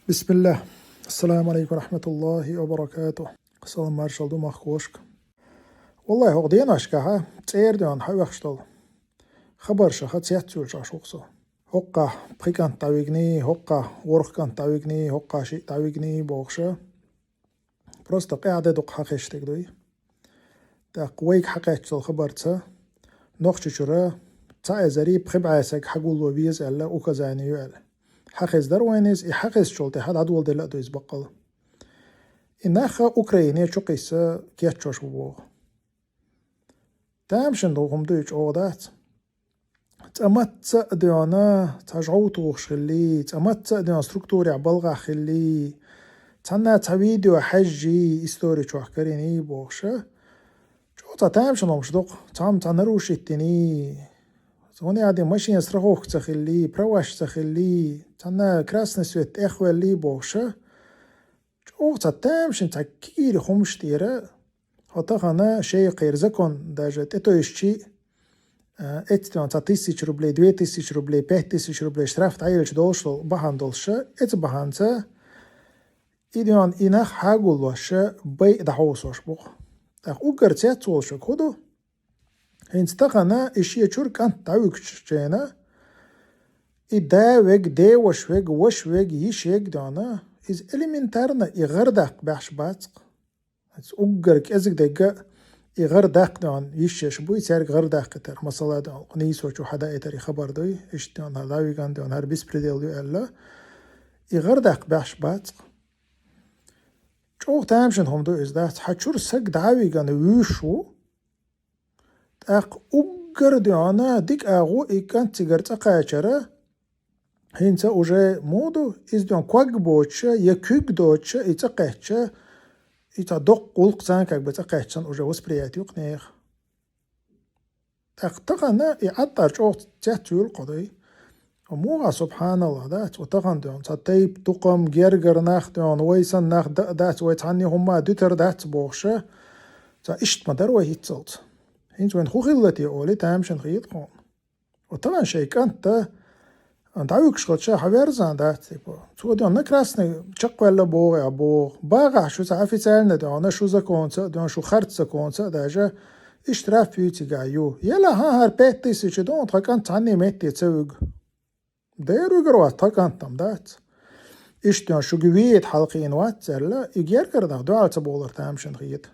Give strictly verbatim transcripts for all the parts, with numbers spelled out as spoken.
Бисмиллах. Ассаламу алейкум ва рахматуллахи ва баракатух. Салам маршал ду махкошка. Валлахи, хӀокху деношкахьа цӀера доьгӀна хьаоьхуш долу хабаршаха цецвуьйлуш Ӏаш ву-кх со. ХӀоккхахь пхи кӀант дӀавигний, хӀоккхахь ворхӀ кӀант дӀавигний, хӀоккхахь шиъ дӀавигний бохуша. Просто къаьхьа де дукха хьан хештиг дуй. ТӀаккха вайга хьакхаьччал хабарца, Нохчийчуьра цхьа эзари пхи бӀе саг хьагулло веза аьлла указание ю аьлла. Хьахеза дара вайна иза, и хьахезачул тӀаьхьа дӀадоладелла а ду иза баккъал. И нахха Украине чу кхисса кечъеш бу боху. Тамашийна долу хӀума ду и, чӀогӀа дац. Цкъа мацца а доьгӀна, цхьа жӀов тухуш хилли, цкъа мацца а доьгӀна структурехь балгӀахь хилли, цхьанна цхьа видео хьаьжжий, истори чохь кариний бохуша. ЧӀогӀа цхьа тамашийна хӀумаш доккху, цхьамма цхьа нарушить диний, цунна яхьа дина машина страховка ца хилли, праваш ца хилли, цхьанна красный свет тӀехвелли бохуша. ЧӀогӀа цхьа тамашийна цхьа кегийра хӀумаш тӀера, хьо тахана шайх кхера закон даже тӀетойшчи, а, эцтон цхьа тысяча рублей, две тысячи рублей, пять тысяч рублей штраф дӀаелча долуш долу бахьана долуша, эца бахьанца и доьгӀна и нах хьагуллоша, байа дӀахьовсош бу-кх. ТӀаккха уггар цец волуш хӀун ду? ХӀинца тахана и шен чуьра кӀант дӀавуьгучу хенахь, и да вега, деваш вега, ваша вега, йиша вега доьгӀна, иза элементарно и гӀар даккха баьхьаш бац-кх. Уггар кӀезиг дегга и гӀар даккха доьгӀна йиш еш буй, цаьрга гӀар даккхийтар, масала доьгӀна, кху нийсочу хьадаийтар и хабар дуй, иштта доьгӀна хӀара дӀавиган доьгӀна хӀара беспредел ю аьлла, и гӀар даккха баьхьаш бац-кх. ЧӀогӀа тамашийна хӀума ду иза, дац, хьан чуьра саг дӀавиган вуьйш ву, тӀаккха уггар доьгӀна дика агӀо и кӀант цигара цӀа кхачара, хӀинца уже муха ду, иза доьгӀна ког боцуша, я куьг доцуша и цӀа кхаьчча, и цхьа доккха гӀуллакх цхьаьна ког бан цӀа кхаьччан уже восприятие ю-кх нехан. ТӀаккха тахана и Ӏаттар чӀогӀа цецвуьйлу кхо дай. Муха, субхьаналлахӀ, дац, ва тахана доьгӀна цхьа тайп, тукхам, гергара нах доьгӀна, вай санна нах дан а дац, вай цхьанна хӀумма дуьтур дац бохуша, цхьа иштта ма дара вай хӀинццалц. ХӀинца вайна хӀун хилла те олий, тамашийна хета хьуна. Ва тахана шайн кӀанта дӀавуьгуш хилча, хьан верзан дац, типа. Цо доьгӀна красный чекхваьлла боху а боху. Багахь шу цхьа официально доьгӀна, шу законца а доьгӀна, шу харц законца а даже, и штраф юй цигахь ю. Елахь хӀара пять тысяч доьгӀна, тхан кӀант цхьанне метте ца вуьгу. Дера вуьгур вац тхан кӀант-м, дац. Иштта доьгӀна шуьга веда хьалакхийна вац аьлла, и гергара нах дуьхьал ца бовлар тамашийна хета.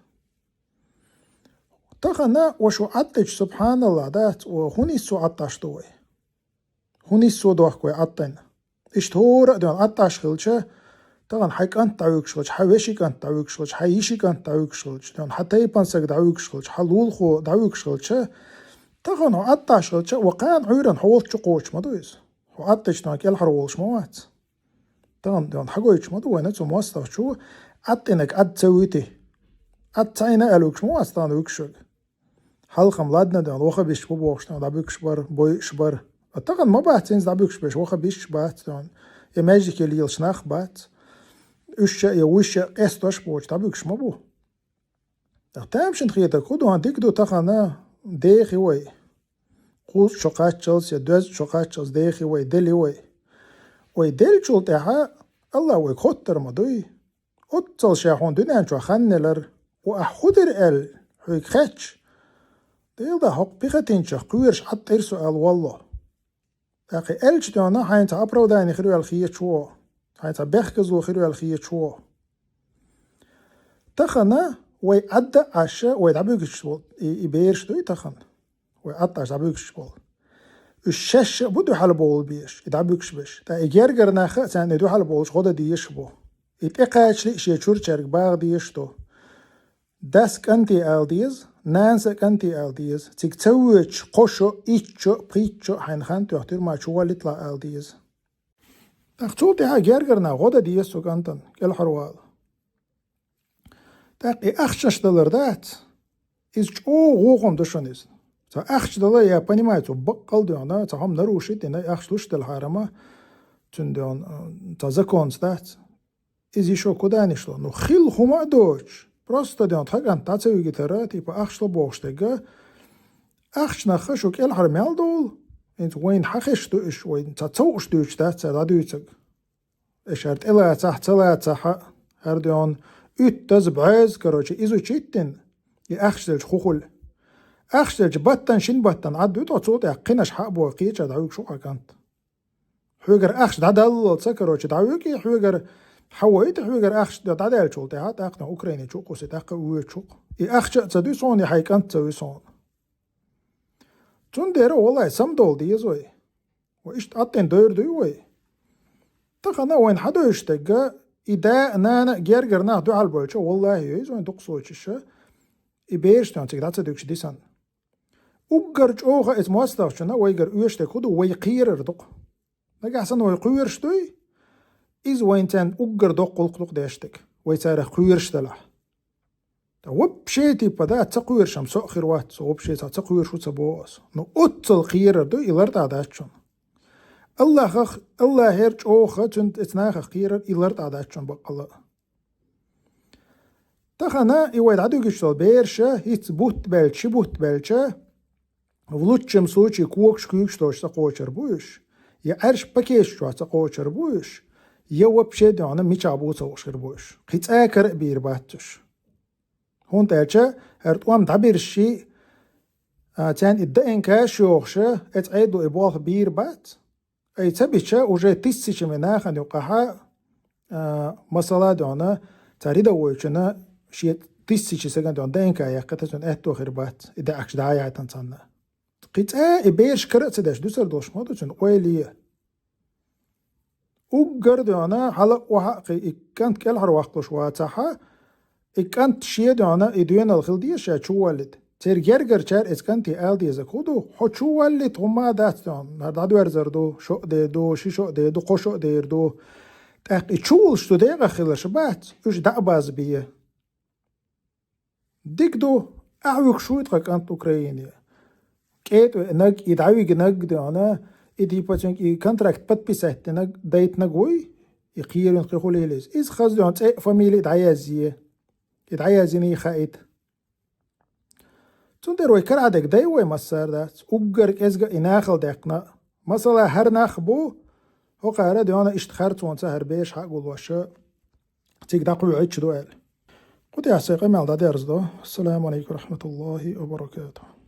Тахана ва шу Ӏаттачу, субхьаналлахӀ, дац, ва хӀун иссо Ӏатташ ду вай? ХӀун иссо дохку вай Ӏаттина? Иштта хӀора а доьгӀна Ӏатташ хилча, тахана хьайн кӀант дӀавуьгуш хилча, хьан вешин кӀант дӀавуьгуш хилча, хьан йишин кӀант дӀавуьгуш хилча, доьгӀна хьан тайпан саг дӀавуьгуш хилча, хьан лулахо дӀавуьгуш хилча, тахана хьо Ӏатташ хилча, ва кхана Ӏуьйранна хьо волчу кхочуш ма ду иза. Хьо Ӏаттачу доьгӀна кӀелхьара волуш ма вац. Тахана доьгӀна хьагойтуш ма ду вайна цу мостагӀчо, Ӏаттинарг Ӏад ца вуьтий? Ӏад ца Ӏийна аьлла вуьгуш ма вац тахана вуьгуш верг. Хьалха-м ладна доьгӀна, вахабисташ бу бохуш доьгӀна, дӀабуьгуш бара, бойуш бара. А тахана ма бац хӀинца дӀабуьгуш берш, вахабисташ бац доьгӀна. Я маьждиге лелаш нах бац. Уьш а, я вуьш а къестош боцуш дӀабуьгуш ма бу. Тамашийна хетарг хӀун ду, хьан дика ду тахана, дехи вай. Кхузткъа шо кхаччалц я доьзткъа шо кхаччалц дехи вай, дели вай. Вай деллачул тӀаьхьа АллахӀ вайга хоттар ма дуй. Оццал ша хьуна дуьнен чохь хан нелар, ва ахь хӀун дира аьлла, хьоьга хаьттича, Дела да, хӀокху пехотинцех кхоьруш Ӏад тӀера со аьлла волло. ТӀаккха и аьлча доьгӀна, хьайна цхьа оправдание хир ву аьлла хеташ ву, хьайна цхьа бехказло хир ву аьлла хеташ ву. Тахана вай Ӏадда а Ӏаш, вай дӀабуьгуш болу и, и бераш дуй тахана? Вай Ӏадда а Ӏаш дӀабуьгуш болу. Уьш шаьш а бу дуьхьал бовла безаш, и дӀабуьгуш берш. Ткъа и гергара нах а царна и дуьхьал бовлуш гӀо дан дезаш бу. И тӀекхачале а шен чуьрачаьрга багӀа дезаш ду. Дас кӀанте ала деза, нанас а кӀанте ала деза. Цига ца воьдуш, кхо шо, итт шо, пхийтта шо хьайна хан тоьхна тюрьма чу воллийталахь ала деза. ТӀаккха цул тӀаьхьа гергара нах гӀо дан деза цу кӀантана, кӀелхьарвала. ТӀаккха и ахчанаш далар дац, иза чӀогӀа вукхун ду шуна иза. Цхьа ахча дала, я понимаю, цо баккъал доьгӀна, цхьа хӀума нарушить дина, и ахча луш делахьара-м, цуьнан доьгӀна, цхьа законца дац. Иза йишо куданиш ло. Ну, хилла хӀума а доцуш, просто доьгӀна тхан кӀант дӀа ца вигитара, типа, ахча ло бохуш дерг. Ахчанах шу кӀелхьара мел довла? ХӀинца вайна хьан хезаш ду уьш, вайна цхьа цовш дуьйцуш дац цара дӀадуьйцург. Эшар тӀелацахь, ца лацахьа, хӀара доьгӀна уьттаза, бӀозза, короче, изучить дина, и ахча делча хӀу хуьлу. Ахча делча баттана, шина баттана Ӏад ду тхо, цул тӀаьхьа кхинаш хьа а бой, кхеча дӀавуьгуш ву хьан кӀант. Хьоьгара ахча дӀадаллалца, короче, дӀавуьгу и хьоьгара, хьан вайта хьоьгара ахча дӀадаллалчул тӀаьхьа, тӀаккха Украине чу а кхуссу, тӀаккха а воьду чу. И ахча а ца дуьсу хьуна, и хьайн кӀант а ца вуьсу хьуна. Цундела, валлахӀи, самадовла деза вай. Вай иштта Ӏаттина дойр дуй вай? Тахана вайна хьадойш дерг, и да а, нана а, гергара нах дуьхьал болча, валлахӀи, йойза вайн дукха случайш, и бераш тӀехь цига дӀа ца дуьгуш дисна. Уггар чӀогӀа эца мостагӀчунна вайгара оьшург хӀу ду, вай кхерар ду-кх. Нагахь санна вай кхоьруш дуй, иза вайна царна уггар доккха гӀуллакх ду-кх деш дерг, вай царах кхоьруш делахь. Ткъа вообще, типа, да, ца кхоьруш-м со а хир вац, со вообще ца, ца кхоьруш ву ца боху ас. Ну, оццул кхерар ду и лартӀахь дац шуна. АллахӀах, АллахӀера чӀогӀа цуьнан эца нахах кхерар и лартӀахь дац шуна баккъалла а. Тахана и вай дӀадуьгуш долу бераш хӀинца бутт баьлча, ши бутт баьлча, в лучшем случае, когаш-куьйгаш долуш ца кхочур бу уьш, я Ӏаьржа пакеташ чохь ца кхочур бу уьш, я вообще доьгӀна мичахь бу ца хууш хир бу уьш. Кхин цкъа а кара а бийр бац уьш. ХӀунда аьлча хӀара тӀом дӀабирзича, а, царна и ДНК-ш йохуш, эца Ӏедало и болх бийр бац. Ай ца бича, уже тысячами нахана юкъахь, а, масала доьгӀна, цара рядовойчунна шен тысячи стагана доьгӀна ДНК яьккхина, цунна аьтто хир бац, и даьӀахкаш дӀа а яйтина царна. Кхин цкъа и бераш кара а ца деш, дуьсур долуш ма ду цуьнан ойла. Уггар доьгӀна, хьала а, охьа а кхин и кӀант кӀелхьарваккхалуш вацахь, и кӀант шен доьгӀна и доьналла хила деза ша чуволлийта. Церан гергарчара эца кӀанте ала дезарг хӀу ду: хьо чуволлийта, хӀумма а дац доьгӀна, хӀара дӀадоьрзур ду, шо а дер ду, ши шо а дер ду, кхо шо а дер ду. ТӀаккха и чуволуш цу декъах хиларш бац, уьш дӀа а базбе. Дика ду, ахь вуьгуш вуй тхан кӀант Украине. КӀета веанарг, и дӀавигнарг доьгӀна, и типа цуьнга и контракт подписать динарг, дайтинарг вуй, и кхерина кхин хуьлийла иза. Иза хаза доьгӀна цӀе а, фамили а дӀаязъе. И дӀаязйиний хаийта. Цундела вай карахь дерг дай вай массара а дац, уггар кӀезга а и нахала даьккхина а. Масала, хӀара нах бу, хӀокхара доьгӀна иштта харцонца хӀара бераш хьа а гуллуш, цига дӀакхоьхьуьйтуш ду аьлла. Кху тӀехь сайн къамел дӀадерзадо. Ассаламу Ӏалайкум ва рахьматуллахӀи ва баракатухӀ.